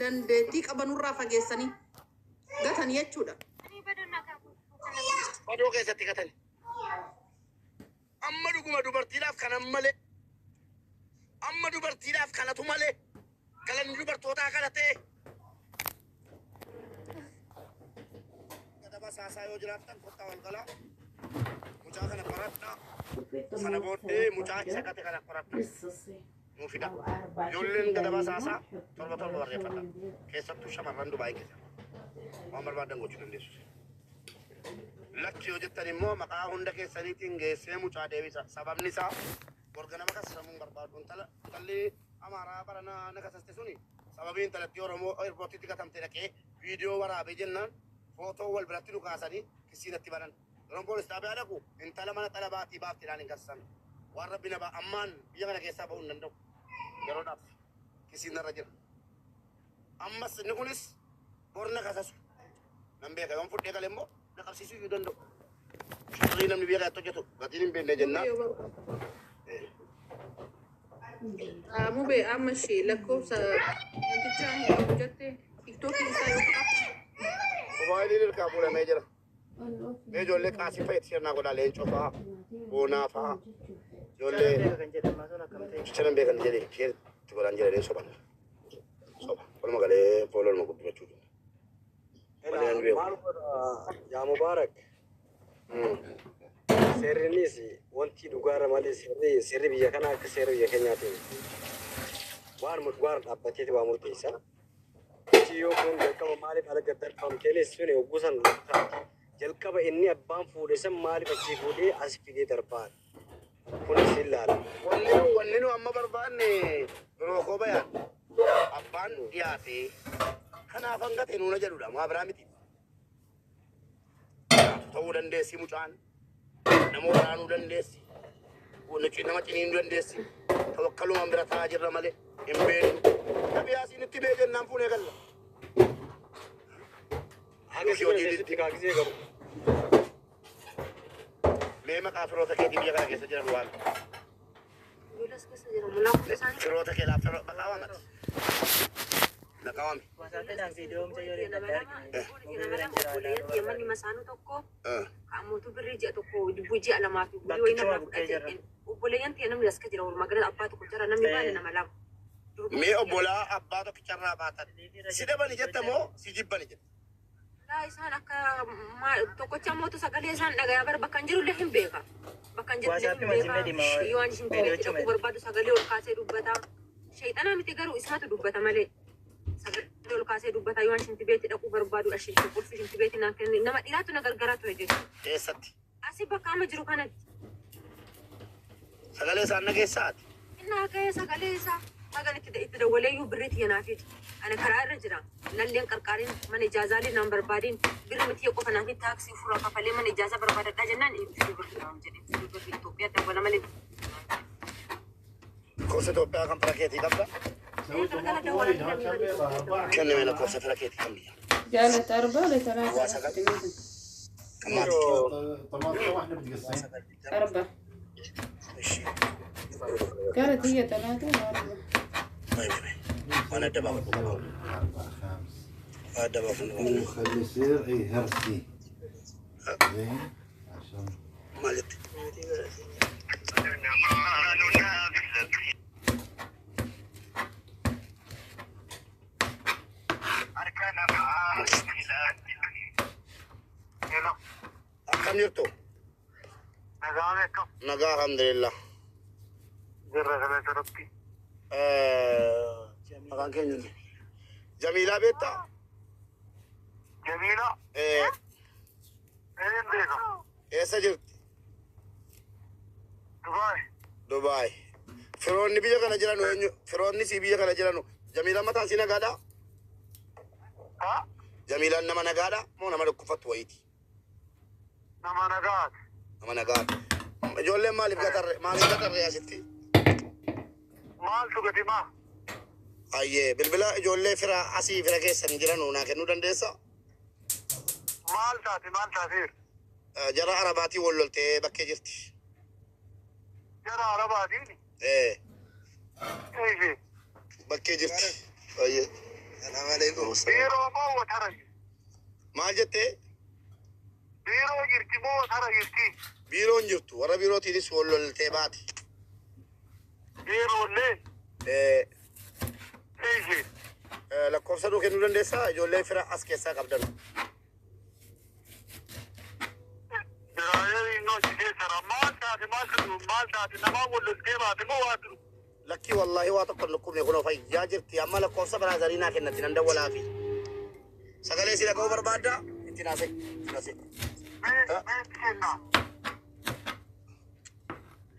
Dandeettii qabanurraa fageessanii gatan jechuudha. Odoo keessatti gatan. Amma dhuguma dubartiidhaaf kanan malee. Amma dubartiidhaaf kanatu malee. Galanni dubartootaa kana ta'e. Gadaba saasaa yoo jiraattan kottaa wal galaa. Mucaa kana qoradhaa. Sana booddee mucaa isa gate kana qoradhaa. Nuu fida. Ijoolleen gadaba saasaa torba torba barreeffadha. Keessattuu shamarran Dubaayii keessa. Waan barbaadan gochuu dandeessu. Lakki yoo jettan immoo maqaa hunda keessaniitiin geessee mucaa deebisa. Sababni isaa borga nama kasasamuu hin barbaadu. Intala intalli Amaaraa bara na na kasaste suni sababii intalattii Oromoo airportitti gatamte dhaqee viidiyoo waraabee jennaan footoo wal biratti nu kaasanii kissii natti banan. Yeroon poolis xaabiyaa dhaqu intala mana xalabaatii baafteedhaan hin kassame. Waan rabbi na ba ammaan biyya kana keessaa ba'uu hin danda'u. Yeroodhaaf kisiin narra jira. Ammas inni kunis bor na kasasu. Nan beeka yoon fudhee gale immoo na qabsiisuu iyyuu danda'u. Sharrii namni biyya kanatti hojjetu gatiin hin beekne jennaan. Mube amma ishee lakkoofsa namtichaa hin qabu jette tiktookii isaa yoo qabaate. Mobaayiliin hirkaa fuudhamee jira. Mee ijoollee qaasii fa'i itti sirnaa godhaa leencoo fa'aa, boonaa fa'aa, ijoollee jecha nan beekan jedhee ishee itti godhaan jedhanii soban. Soba. Waluma galee foololuma guddifachuu jira. Malee nan beeku. Maal godha yaa Mubaarak? Seerrinis wanti dhugaarra malee seerri seerri biyya kanaa akka seera biyya keenyaati miti. Waanuma dhugaarra dhaabbateeti waa murteessa. Achi yoo kun jalqaba maaliif ala gad darbamteenis suni hogguu san taati. Jalqaba inni abbaan fuudhe san maaliif achii fuudhee as fidee darbaa? Kunis hin laalama. Wanni nu wanni nu amma barbaanne biroo koo bayaan abbaan dhiyaate kanaaf hanga ta'e nuuna jedhudha maa biraa miti. Jiraatu ta'uu dandeessi mucaan nama waraanuu dandeessi nama ciniinuu dandeessi tawakkalumaan bira taa'aa jirra malee hin beeknu. Nabi Yaasiin itti bee jennaan fuunee galla. Haga Nuti si mana hojii keessatti kaa gisee garuu. Mee maqaa firoota keetii biyya kana keessa jiran waami. Ijoollee as keessa jiran lakkoofsa isaanii. Firoota kee laaf maqaa waamati. Maqaa waami. Nama lama, nama lama, obboleeyyan tiyya manni masaanuu tokko, ka ammootu birrii ji'a tokko ji'a lamaa fi bulii wayii narraa fudhate. Obboleeyyan tiyya namni as keessa jira, walumaa galatti abbaa tokko jira, namni baane nama lama. Durba Mee obbolaa abbaa tokkicharraa baatan si dhabani jetta moo si jibbani jetta? Laa, isaan akka tokkocha ammootu sagalee isaan dhagayaa bara bakka hin jirullee hin beeka. Bakka hin jirullee hin beeka. Yoo ani isin itti dhaquu barbaadu sagalee ol kaasee dubbata. Sheexanaa miti garuu isaatu dubbata malee. Sagalee ol kaasee dubbata yoo ani isin beetti dhaquu barbaadu ashinti qulfi isin beetti naan kenne nama dhiiraatu na gargaaraa ture jechuudha. Eessatti? Asii bakka amma jiru kanatti. Sagalee isaan dhageessaati. Inni haga'ee sagalee isaa hagan itti dawwalee iyyuu birrii tiyya naa fidi. Ani karaa irra jira. Nalleen qarqaariin mana ijaazaalee naan barbaadin birrii tiyya qofa naa fi taaksii ofirraa kafalee mana ijaazaa barbaadadhaa jennaan hin fidu birrii naan jedhe. Fidu birrii Itoophiyaa dawwala malee. Lakkoofsa Itoophiyaa kan fira keetii qabda? Ee, galgala dawwala namni mana Itoophiyaa dawwala. Kenni mee lakkoofsa fira keetii kan biyya. قالت أربعة ولا Duwwaa ثلاثة؟ sagal. Kan maatii kee. واحدة بتقصين أربعة. Ishee. قالت هي ثلاثة وأربعة. Waan adda baafadhu qaba. أربعة خمس Waan adda baafadhu qaba. وخلي يصير اي هرسي زين عشان Maal jette? Akkam jirtu? Nagaa alhamdulillah. Maqaan keenya eenyu? Jamiilaa beektaa? Ee, eessa jirti? Dubaay. Firoonni biyya kana jiran eenyu? Firoonni si biyya kana jiran Jamiilaan mataan si nagaadhaa? Jamiilaan nama nagaadhaa moo nama dhukkubfattu wayiiti? Nama nagaati. Nama nagaadha. Ijoolleen maaliif gatarre maaliif gatarre asitti? Maaltu gadi maa? Ayyee, bilbila ijoollee fira asii fira keessan jiran naa kennuu dandeessaa? Maal taate, maal taateer? Jara Arabaatii wal loltee bakkee jirti. Jara Arabaatiin? Ee, Eeyyee. bakkee jirti. Ayyee. Salaam. Waalaikum salaam. Biiroo moo watara jirti? Maal jettee? Biiroo jirti moo watara jirti? Biiroon jirtu warra biirootiinis wal loltee baate. Biiroollee Eh, eeshi. Lakkoofsa nuu kennuu dandeessaa? Ijoollee fira as keessaa qabdan. Diraayerii innoo si keessara maal taate maal taate maal taate namaa wal loltee baate moo waa jiru? Lakkii wallaahi waa tokko hin dhukkubne kunoo fayyaa jirti. Amma lakkoofsa biraazarii naa kennatti nan dawwalaafi. Sagalee si dhaga'uu barbaaddaa? Itti naase. Itti naase. Mee meetti kennaa?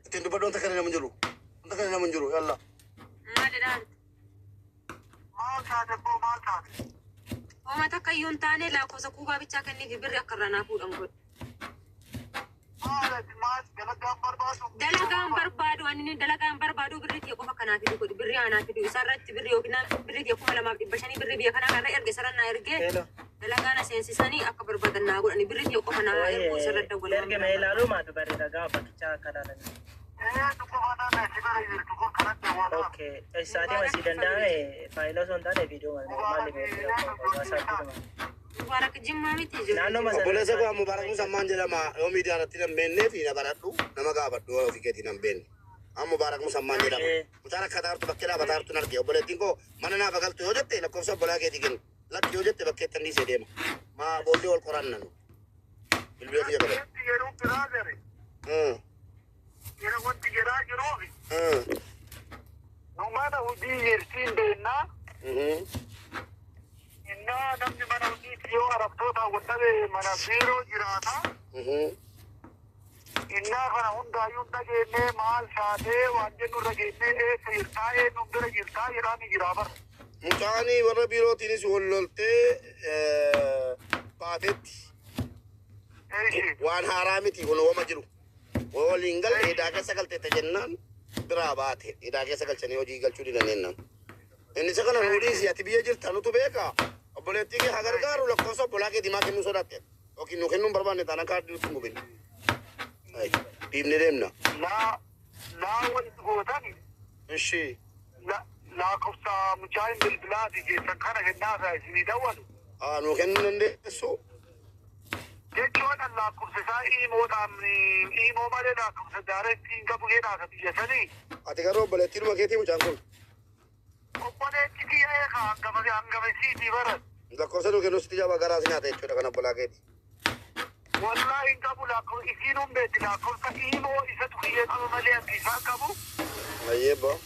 Ittiin dubbadhu wanta kana nama hin jiru. Wanta kana nama hin jiru. Yalla. Maalidhaan? Maal taate boo maal taate? Hooma takka iyyuu hin taane lakkoofsa kuubaa bichaa kenniifi birri akka irraa naa fuudhan godhe. Maal ati maal dalagaan barbaadu? Dalagaan barbaadu ani inni dalagaan barbaadu birri tiyya qofa kanaa fidu godhu birri aanaa fidu isarratti birri yookiin birri tiyya 2500 birri biyya kanaa kanarra erge isarra naa ergee Hello. dalagaan aseensisanii akka barbaadan naa godhani birri tiyya qofa naa ergu isarra dawwalama. Erga mee ilaaluu maatu bareeda gaafa bakkichaa akka ilaalanii. Ee dhukkuba naan si bira jirtu kun kanatti dawwalaa. Okay. Isaatii masii danda'ame faayila osoo hin taane viidiyoo maali waasaappiidhuma. Mubaarak Jimmaa miti ijoollee. Naannoo masana. Obboleessa koo Mubaarak Musammaan jedhama. Yoo miidiyaa irratti nan beeknee fi na baradhu nama gaafadhu yoo ofii keetii nan beekne. Amma Mubaarak Musammaan jedhama. Mucaan akka taartu bakkee dhaabataa jirtu arge. Obboleettiin koo mana naaf galtu yoo jette lakkoofsa obbolaa keetii kennu. Lakki yoo jette bakkeetti anniisee deema. Maa booddee wal qoranna nu. Bilbila kiyya qaba. Wanti yeroo biraa jare yeroo wanti jedhaa jiruufi nu mana hojii yertiin beennaa innaa namni mana hojiitti yoo arabtoota wal dhabe mana biiroo jiraata. Innaa kana hundaayyuu dhageenyee maal taatee waan jennu irra geennee eessa jirtaa eenyuun bira jirtaa jedhaa ni jiraa bara. Mucaan warra biirootiinis wal loltee baatetti. Eeshi. Waan haaraa miti kun wama jiru. Waliin galte hidhaa keessa galteetta jennaan biraa baate hidhaa keessa galchanii hojii galchuu didan jennaan. Inni isa kana nu dhiisi ati biyya jirta nutu beeka. Obboleettii kee haa gargaaru lakkoofsa obbolaa keetii maa kennuu sodaatte. Yookiin nu kennuu hin barbaanne taanaan kaardii nutti hin gubin. Dhiibnee deemna. Laa laa wanti gootani Ishii. lakkoofsa mucaa hin bilbilaati keessan kana kennaa isinii dawwalu. Haa nu kennuu dandeessu. Jechuun lakkoofsa isaa iimoodhaan iimoo malee lakkoofsa daaretti hin qabu jedhaa biyya sanii. Ati garuu obboleettiidhuma keetii mucaan kun. Obboleetti kiyya eegaa hangafa hangafa isiitii baran. Lakkoofsa nu kennuu sitti jabaa garaa si nyaata jechuudha kan obbolaa keetii. Wallahi hin qabu lakkoofsa isiin hin beekti lakkoofsa iimoo isatu kiyyee qaba malee hangi isaan qabu. Ayyee boo.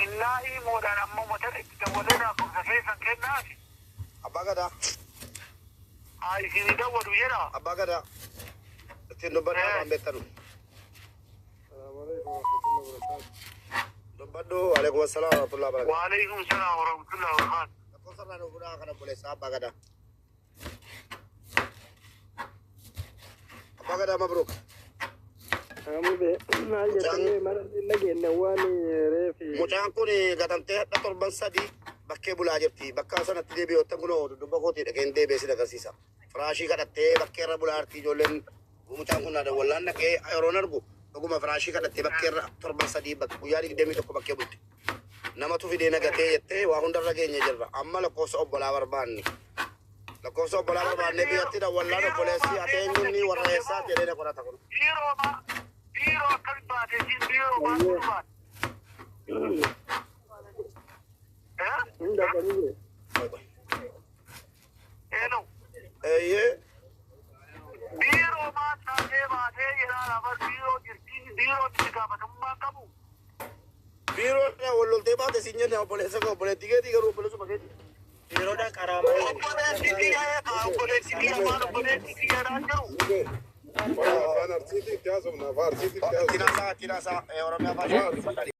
Innaa iimoodhaan ammoo mata itti dawwalee lakkoofsa keessan kennaati. Abbaa gadaa. Haa isinii dawwadu jedha. Abbaa gadaa. Ittiin dubbadhaa waan beektanu. Dubbadhu waalaikum assalaam warahmatullahi wabarakatuh. Waalaikum salaam warahmatullahi wabarakatuh. Lakkoofsa irraa nu fuudhaa kan obboleessa abbaa gadaa. Abbaa gadaa mabruuk. Maal jettanii mana dhageenne waan reefi. Mucaan kun gatamtee hadha torban sadii bakkee bulaa jirti. Bakka sanatti deebi'ee ottan kunoo dudduuba kootii dhaqeen deebi'ee si agarsiisa. Firaashii kadhattee bakkee irra bulaa jirti ijoolleen mucaan kun wallaan dhaqee yeroon argu dhuguma firaashii kadhattee bakkee irra torban sadii bakka guyyaa 21 bakkee bulti. Namatu fidee nagatee jettee waa hundarra geenye jirra. Amma lakkoofsa obbolaa barbaanne. Lakkoofsa obbolaa barbaanne biyyatti dawwallaan obboleessi ati eenyuun warra eessaa jedhee na qorata kun. Biiroo ma biiroo akkami baate isiin biiroo maal baate? Eh? Hin dhaqanii. Eenyu? Eeyyee. Biiroo maal taatee baatee jedhaa lafa biiroo jirtiin biiroo itti gaafatamummaa qabu. Biiroon wal loltee baate siin jenne obboleessa koo obboleettii keetii garuu obboleessuma keetii. Biiroodha qaraamaa. Obboleessi kiyya eegaa obboleessi kiyya maal obboleessi kiyya dhaan jiru. Afaan Arsiitii itti haasofna. Afaan Arsiitii itti haasofna. Ittiin haasaa ittiin haasaa Oromiyaa afaan